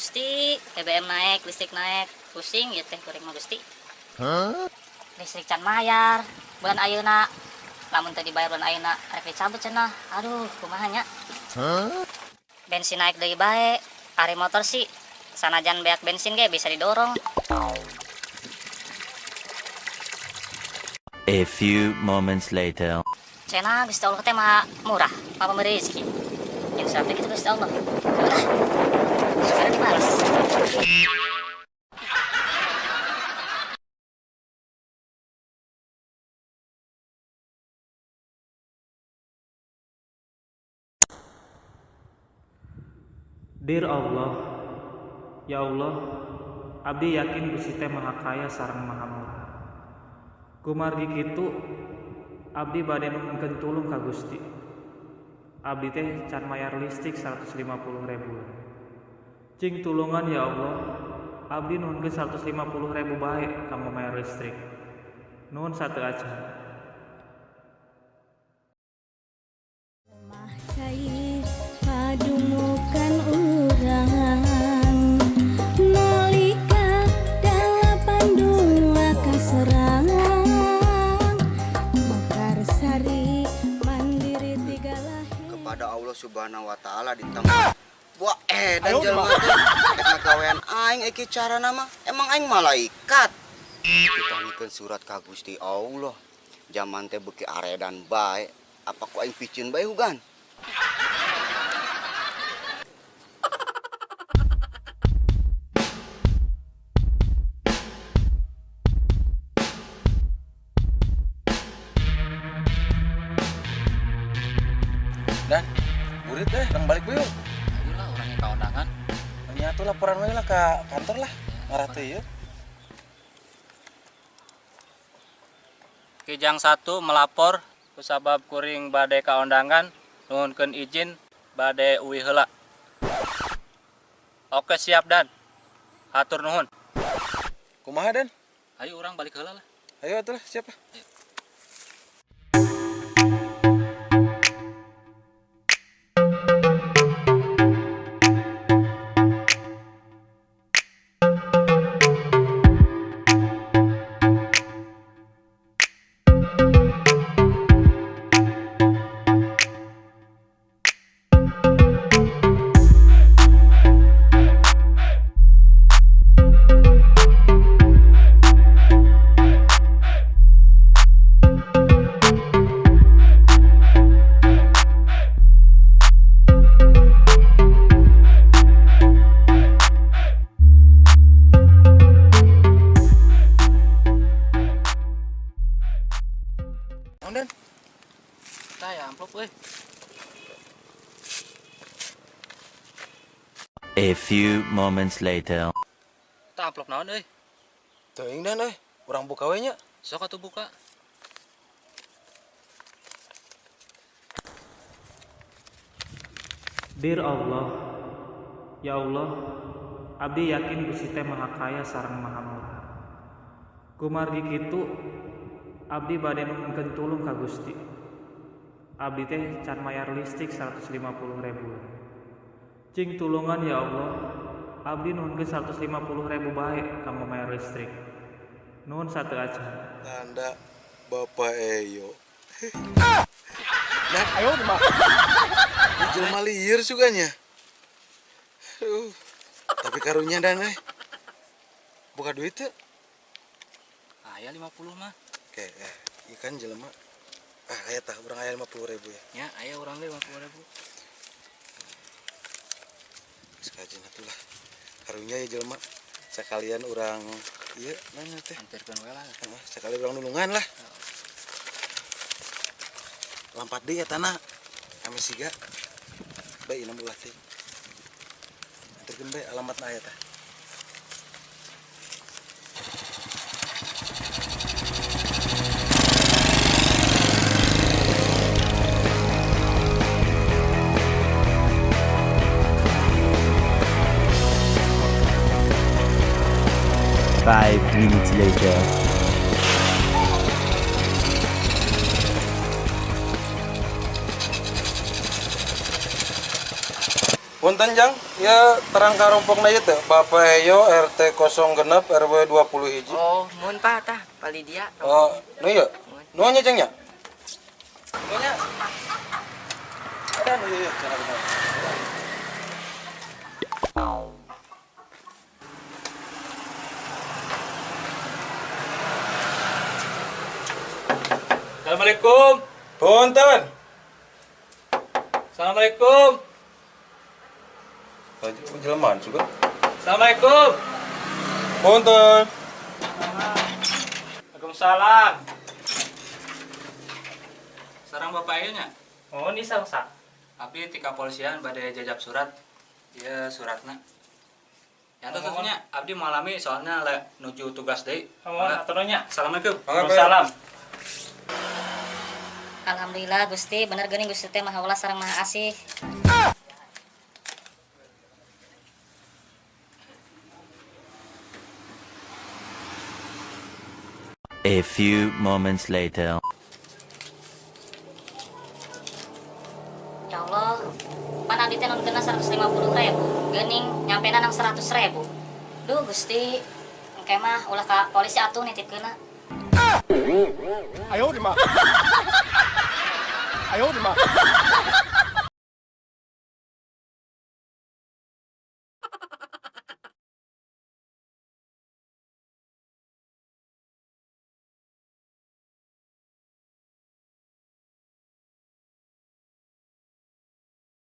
Gusti, BBM naik, listrik naik, pusing ya teh goreng mah Gusti. Listrik can mayar bulan ayeuna. Lamun teu dibayar bulan ayeuna rek dicabut cenah. Aduh, kumaha nya? Bensin naik deui bae. Ari motor sih sanajan beak bensin ge bisa didorong. A few moments later. Cenah Gusti Allah teh maha murah, maha pemberi rezeki. Yang sampai gitu Gusti Allah. Udah. Sekarang dibalas. Dear Allah, ya Allah, abdi yakin Gusti teh maha kaya sareng maha murah. Kumargi kitu, abdi bade nuhunkeun tulung ka Gusti. Abdi teh can mayar listrik 150 ribu. Cing tulungan ya Allah, abdi nuhunkeun 150 ribu bae kanggo mayar listrik. Nuhun satu acan. Lemah cai padumukan urang nalika 82 kaserang Mekarsari mandiri tiga lahir Kepada Allah Subhanahu wa taala ditambah. Wah, edan jelema teh. Rek ngagawean aing iki carana mah. Emang aing malaikat. Ditanikeun surat ka Gusti Allah. Zaman teh beuki aredan bae. Apa ku aing piceun bae hugan? Dan, burit deh, orang balik yuk. Ayo lah orangnya kaundangan. Nya tuh laporan we lah ke kantor lah. Ngarah teh ieu. Kijang 1 melapor kusabab kuring bade kaundangan nuhunkeun izin bade uih heula. Oke siap Dan. Hatur nuhun. Kumaha Dan? Ayo urang balik heula lah. Ayo atuh lah, siap lah. Ayo. Naon, Dan? Tah ya amplop euy. A few moments later. Tah amplop naon euy? Teuing Dan euy, urang buka we nya. Sok atuh buka. Dear Allah, ya Allah, abdi yakin Gusti teh maha kaya sareng maha murah. Kumargi kitu, abdi bade nuhunkeun tulung ka Gusti. Abdi teh can mayar listrik 150 ribu. Cing tulungan ya Allah, abdi nuhunkeun 150 ribu bae kanggo mayar listrik. Nuhun satu acan. Tanda Bapak Eyo. Nah, ayo mah. Jelema lieur suganya. Aduh. Tapi karunya Dan euy. Buka duit teu? Aya 50 mah. Oke, ieu kan jelema. Ah, aya tah urang aya 50 ribu ya. Ya, aya urang ge 50 ribu. Sekajen atuh lah. Karunya ya jelema. Sekalian urang ieu naon teh? Anterkeun we lah. Heeh, sekali urang nulungan lah. Lampat deui eta na. Ame siga. Bae inam ulah teh. Anterkeun bae alamatna aya tah. 5 minutes later. Punten, Jang, ya terang karompokna ieu teh Bapak Eyo RT 06 RW 20 hiji. Oh, mun Pak, tah pali dia. Oh, nu ieu. Nu nya, Jang, nya? Nu nya. Ada nu ieu cara bener. Assalamualaikum. Punten. Assalamualaikum. Baju jelema juga. Assalamualaikum. Punten. Waalaikumsalam. Sareng Bapak ieu nya? Oh, ini sareng sa. Abdi ti kapolisian bade jajab surat. Ieu suratna. Ya tentunya abdi malami soalnya le, nuju tugas deui. Mohon hatur nya. Assalamualaikum. Waalaikumsalam. Alhamdulillah Gusti, bener geuning Gusti teh Maha Welas sareng Maha Asih. A few moments later. Ya Allah, pan abdi teh nuhunkeunna 150 ribu, geuning nyampe nang 100 ribu. Duh Gusti, engke mah ulah ka polisi atuh nitipkeunna. 哎呦我的妈！哎呦我的妈！